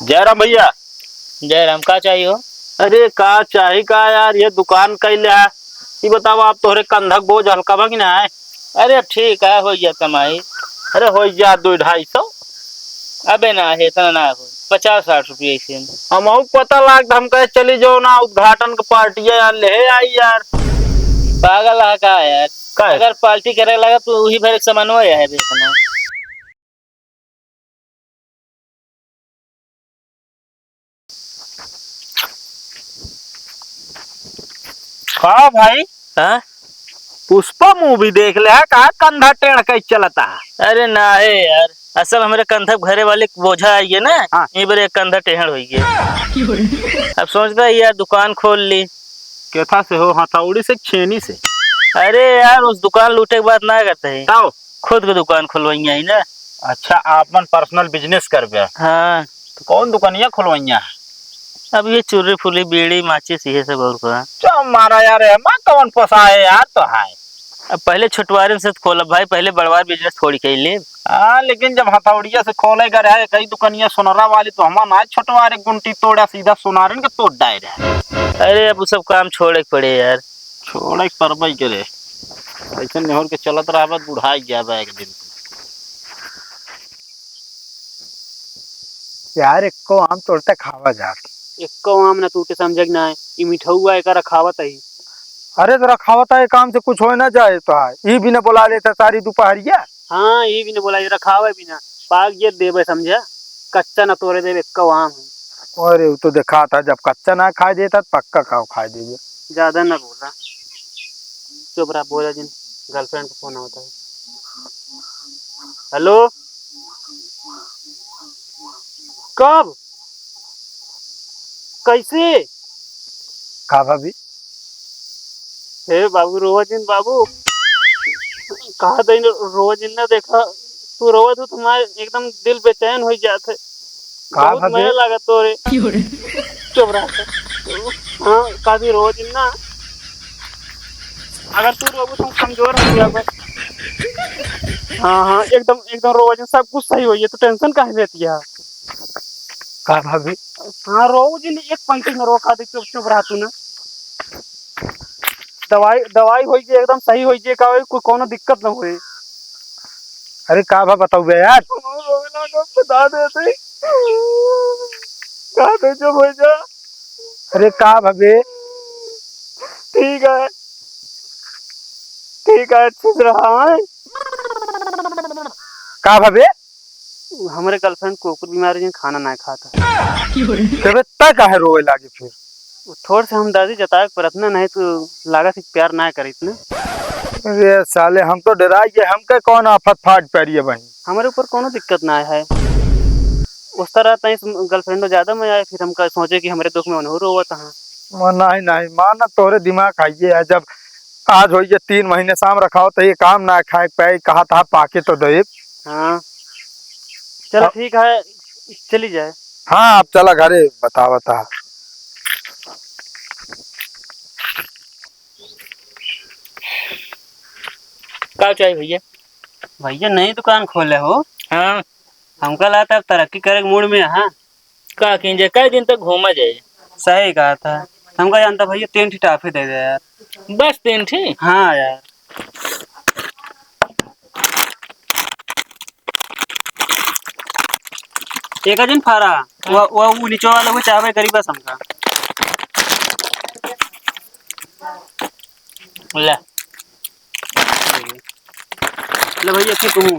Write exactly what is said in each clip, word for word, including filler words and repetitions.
जय राम भइया। जय राम, का चाहिए हो? अरे का चाही का यार, ये दुकान कइले है, ई बतावा, अब तोहरे कंधा क बोझ हल्का बा कि नाहीं? अरे अब ठीक है, होइ जात कमाई। अरे होइ जात दुइ ढाई सौ। अबे नाहीं, एतना नाहीं होइ, पचास साठ रुपया अइसे। हमहू क पता लागत, हम कहे चली जौन उद्घाटन क पार्टी यार, लेहे आई यार। पागल है का यार? का है? अगर पार्टी करे लगा तो उही भर एक सामानो है बे एतना। का भाई? हाँ? पुष्पा movie देख ले है का? कंधा टेढ़ कइ चलता है। अरे नाहीं यार, असल हमरे कंधा प घरे वाले क बोझा आइगे ना, हाँ। ई बरे कंधा टेढ़ होइगे। अब सोचता है यार दुकान खोल ली। केथा से हो, हथौड़ी से, छेनी से? अरे यार, उस दुकान लूटे क बात ना करते हैं। तब? खुद क दुकान खुलवइया ही ना। अच्छा, आपन personal business करबे? हाँ। तो कौन दुकनिया खुलवइया है? अब ये चुर्री फुर्री, बीड़ी, माचिस, ये सब और का। चुप मारा यार, एमा कौन पोसाए यार तो है। अब पहले छोटवारन से खोलब भाई, पहले बड़वार business थोड़ी कइ ले। हाँ, लेकिन जब हथौड़िया से खोले गए रहे कई दुकनिया सोनरा वाली, तो हमार ना छोटवारे गुंटी तोड़ा, सीधा सोनारन के तोड़ डाए रहे। अरे, अब उ सब काम छोड़े के पड़े यार। छोड़े के पड़बे करे। ऐसे नेहर के चलत रहबे, बुढ़ाई जाबे एक दिन। यार, एक्को आम तोड़ते खावा जा। एक्को आम ना टूटे, समझे कि ना? ई मिठौआ एका रखावत है। अरे, तो रखावत है, काम से कुछ हो ना जाए तो है। ई भी ना बोला लेता सारी दोपहरिया। हाँ, ई भी ना बोला, रखावे भी ना। पाक जे देबे, समझा? कच्चा ना तोड़े देबे, एक्को आम है। अरे, उ तो देखा था, जब कच्चा ना खाए देता, तो पक्का काव खाए देबे। ज्यादा ना बोला, चुप रहा, बोला जिन, girlfriend का फोन आवत है। हेलो, कब, कैसे? का भाभी? हे बाबू, रोवा जिन बाबू, कहा दई रोवा जिन ना, देखा तू रोवत हो, तुम्हारे एकदम दिल बेचैन हो जात है। का बहुत भाभी? मया लागत तोरे। क्यों रे? चुप रहा। हाँ, कभी रोज ना, अगर तू रोबू तो हम कमजोर हो गया बस। हाँ, हाँ, एकदम, एकदम रोज सब कुछ सही होइए, तू tension काहे लेती है? का भाभी? हाँ, रोज नहीं, एक पंक्ति में रोका दे, चुप, चुप रहा तू ना। दवाई, दवाई होई जे, एकदम सही होई जे, का होई, को-, कोनो दिक्कत न होई। अरे का भा बताऊ बे यार? रोवे लागो, बता देते। का दे जब हो जा। अरे का भा बे? ठीक है, ठीक है, अच्छे से रहा है। का भा बे? हमरे girlfriend कुकुर बीमार है, खाना ना खाता। तबे तय काहे रोवे लागे फिर? थोड़ से हमदर्दी जतावे के परत ना, नहीं तो लागत है प्यार ना करित ना। अरे साले, हम तो डेराइ गए, हमके कौन आफत फाट पड़ी है भाई? हमरे ऊपर कोनो दिक्कत ना है। उस तरह तई girlfriend ज्यादा मजा आए, फिर हमका सोचे कि हमरे दुख में उन्हों रोवत हैं। म-, नहीं, नहीं, माना तोरे दिमाग खाइए है, जब आज होइए तीन महीने साम रखाओ तो ये काम ना खाए पाए, कहा था पाके तो दे। हाँ, चलो अब ठीक है, चली जाए। हाँ, अब चला घरे, बतावता। का चाहिए भैया? भैया नई दुकान खोले हो? हाँ। हमका लागत अब तरक्की करे के मूड में, हाँ। का कीन जाए, कई दिन तक घूमा जाए। सही कहा था। हमका जानता भैया, तीन ठी टाफी दे दे यार। बस तीन ठी? हाँ यार। एक दिन फारा, वो, वो नीचे वाला वो चाहबे करी बस हमका। ले। ले भैया, फिर कहूँ।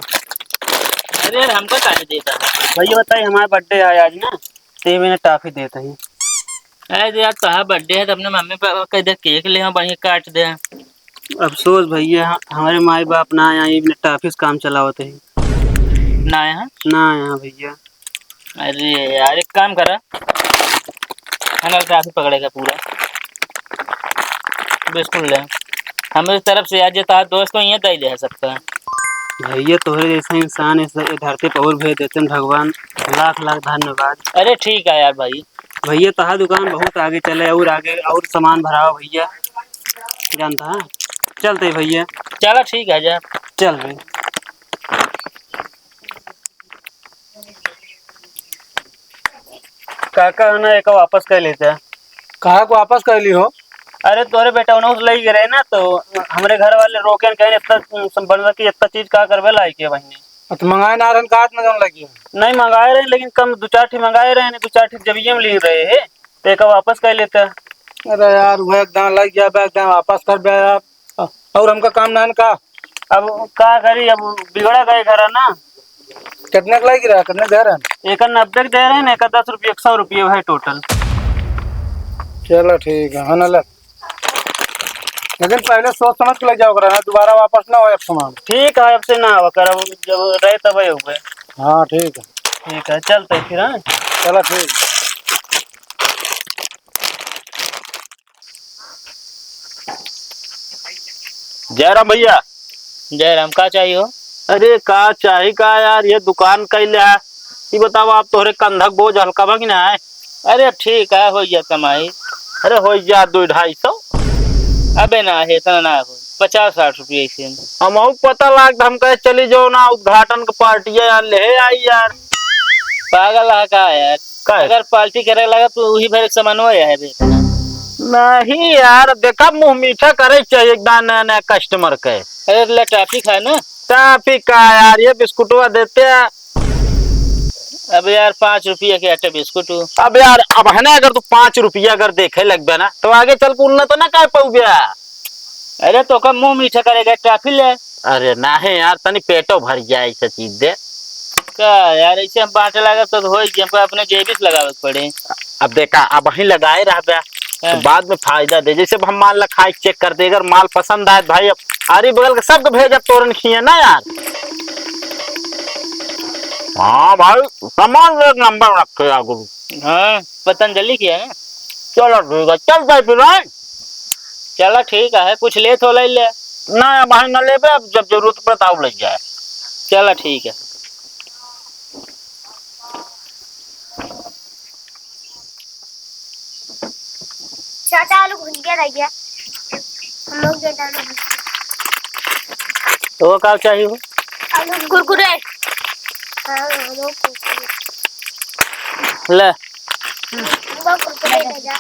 अरे यार, हमका काहे देता है? भैया बताइए, हमारा birthday है आज ना, तो ये मैंने टाफी देता ही। अरे यार, तोहार birthday है तो अपने मम्मी पापा का इधर cake ले आओ, बढ़िया काट दे। अफसोस भैया, हमारे माई बाप ना आए, ये मैंने टाफी से काम चलावत है। ना आए हैं? ना आए हैं भैया। अरे यार, एक काम करा, हमारे टाफी पकड़ेगा पूरा। बिल्कुल ले। हमरे तरफ से आज ये तार दोस्त को ये दे दे सकता है। भैया, तोहरे जैसा इंसान इस धरती पर और भेज देते हैं भगवान, लाख लाख धन्यवाद। अरे ठीक है यार भाई। भैया, तोहार दुकान बहुत आगे चले, और आगे और सामान भराओ भैया, जानता है। चलते भैया। चलो ठीक है, जा। चल भाई। काका है ना, एका वापस कर लेते। काहे को वापस कर ली हो? अरे तोरे बेटा उन्हों से लई गए रहे ना, तो हमरे घर वाले रोके न कहे, "इतना, उम, बन रखी, इतना चीज का करबे लाई के बहिनी?" अब तो मंगाए ना रहन, का हाथ में जौन लगी? नहीं मंगाए रहे, लेकिन कम दो चार ठी मंगाए रहे, दो चार ठी जब ये में ली रहे हैं, तो एका वापस कर लेते। अरे यार, वो एकदम लग गया बा, एकदम वापस कर बे यार। और हमका काम ना है ना का? अब का करी, अब बिगड़ा गए घर है ना। कितने का लग रहा है, कितने दे रहे हैं? एक नब्बे के दे रहे हैं, एक दस रुपये, एक सौ रुपये है टोटल। चलो ठीक है, है ना, ले। लेकिन पहले सोच समझ के ले जाओ करा ना, दोबारा वापस ना हो अब सामान। ठीक है, अब से ना हो कर, अब जब रहे तब ही हुए। हाँ ठीक है। ठीक है, चलते फिर, हाँ। चलो ठीक। जयराम भैया। जयराम, का चाहिए हो? अरे का चाही का यार, ये दुकान कैले है, ये बताओ आप, तोहरे कंधक बोझ हल्का बा कि ना है? अरे ठीक है, हो गया कमाई। अरे हो गया दो ढाई सौ। अबे ना है, इतना ना हो, पचास साठ रुपये ऐसे में। हमहू पता लाग, हम कहे चली जाओ ना, उद्घाटन के पार्टी है यार, ले आई यार। पागल है का यार? का है? अगर पार्टी करे लगा तो वही भर एक सामान हो है बे। नहीं यार, देखा मुंह मीठा करे चाहिए एक दान नया नया कस्टमर के। अरे ले टॉफी खाए ना। टॉफी का यार, ये बिस्कुटवा देते हैं। अब यार पाँच रुपया के आटे बिस्कुट हो। अब यार, अब है ना, अगर तू पाँच रुपया अगर देखे लगबे ना, तो आगे चल के उन्नत ना कर पउबे। अरे तो का मुंह मीठा करेगा, टॉफी ले। अरे नहीं यार, तनी पेटो भर जाए, ऐसा चीज दे। का यार, ऐसे हम बांटे लागत तो होई कि हमको अपने जेबी से लगावे के पड़े। अब देखा, अब वहीं लगाए रहबे, तो हाँ। बाद में फायदा दे। जैसे अब हम मान ला खाए चेक कर दे, अगर माल पसंद आए तो भाई, अब आरी बगल के सबके भेजब तोरन खिए ना यार। हाँ भाई, सामान एक नंबर रखे यार गुरु। हाँ, पतंजलि की है ना? चलो ठीक है, चल जाए फिर, हाँ? चला ठीक है, कुछ लेत हो ले ले। ना भाई, ना लेबे, अब जब जरूरत पड़े तब ले जाए। चला ठीक है। चाचा, आलू भुजिया रह गया, हम लोग ये डालो। तो वो का चाहिए हो? आलू कुरकुरे। हाँ, हम लोग कुरकुरे। ले। हम लोग कुरकुरे ले जा।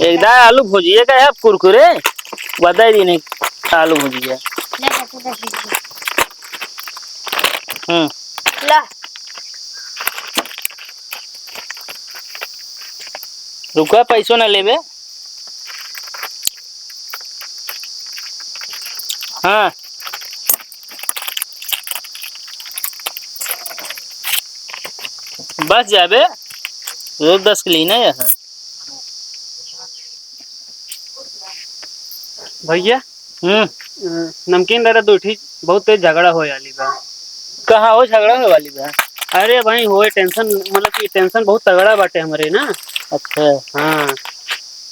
एक दाए आलू भुजिया का है, कुरकुरे। बताई दी नहीं, आलू भुजिया। ले, ले, ले, ले। हम्म। ला। रुका, पैसो ना लेबे। हाँ। बस जाबे, रोज दस के लीना है। भैया, हम्म। अ, नमकीन दे दे दो ठी, बहुत तेज झगड़ा होए वाली बा। कहाँ हो झगड़ा होए वाली बा? अरे भाई, होए टेंशन, मतलब कि टेंशन बहुत तगड़ा बाटे हमरे ना। अच्छा। हाँ।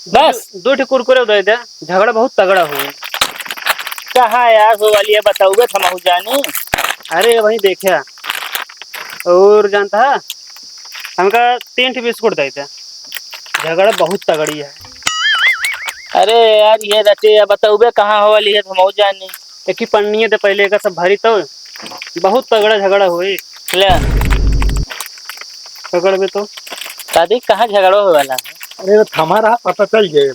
बस? दो, दो ठी कुरकुरे दे दे, झगड़ा बहुत तगड़ा होए। कहाँ यार हो वाली है, बताओगे तो हम जानी। अरे भाई देखा, और जानता है, हमका तीन ठी बिस्कुट दे दे, झगड़ा बहुत तगड़ी है। अरे यार, ये रटे या बताउबे कहाँ हो वाली है, तो हम जानी। एक ही पन्निये दे पहले, एकर सब भरी तो बहुत तगड़ा झगड़ा होई। ले। पकड़ बे तो। शादी कहाँ झगड़ा होए वाला है? अरे, तो थमा रहा, पता चल गए।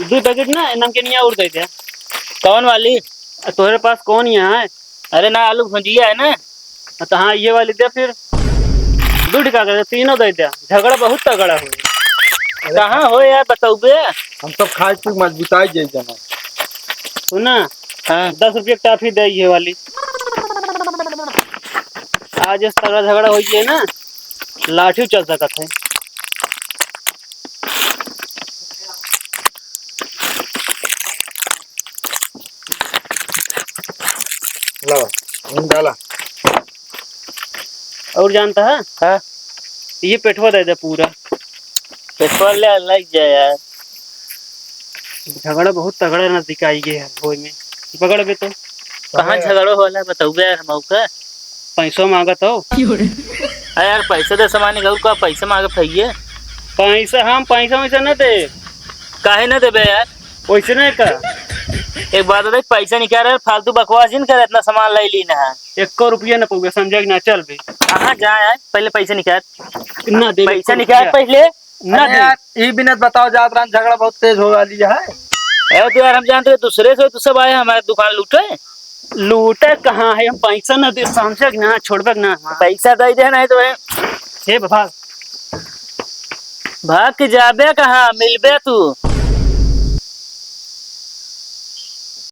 दो पैकेट ना नमकीनिया और दे दे। कौन वाली? आ, तोहरे पास कौन यहाँ है? अरे ना, आलू भुजिया है ना। हाँ, तो हाँ, ये वाली दे फिर। दो ठे का करे, तीनों दे दे। झगड़ा बहुत तगड़ा हो। अरे कहाँ हो यार, बताउबे? हम सब खाए पी मजबूताई जाई जना। सुना? हाँ। दस रुपये की टॉफी दे ये वाली। आज इस तगड़ा झगड़ा हो गया ना, लाठी चल सकत है। लो, इन डाला। और जानता है? हाँ। ये पेटवा दे दे पूरा। पेटवा ले लग जाए यार। झगड़ा बहुत तगड़ा नजदीक आई गया है होय में। पकड़ बे तो। कहाँ झगड़ो होला बताउबे यार, हम का? पैसो मांगत हो। अरे यार, पैसे दे सामान निकाल का, पैसे मांगे भैया। पैसा, हम पैसा वैसा न दे। काहे न देबे यार? वैसे नहीं का। एक बात बता, पैसा निकाल रहे, फालतू बकवास जिन कर, इतना सामान ले ली ना। एको रुपया न पउबे, समझे कि ना, चल बे। कहाँ जाए यार, पहले पैसे निकाल। ना दे, पैसा निकाल पहिले। ना अरे दे। यार, ई बिनत बताओ, जात रात झगड़ा बहुत तेज हो वाली है। ए, तो यार, हम जानते हैं दूसरे से, तू सब आए हमारे दुकान लूटे। लूटे कहाँ है, हम पैसा ना दे, समझे कि ना, छोड़बे कि ना। पैसा दे दे, नहीं तो ए, हे बाबा, भाग के जाबे कहाँ, मिलबे तू।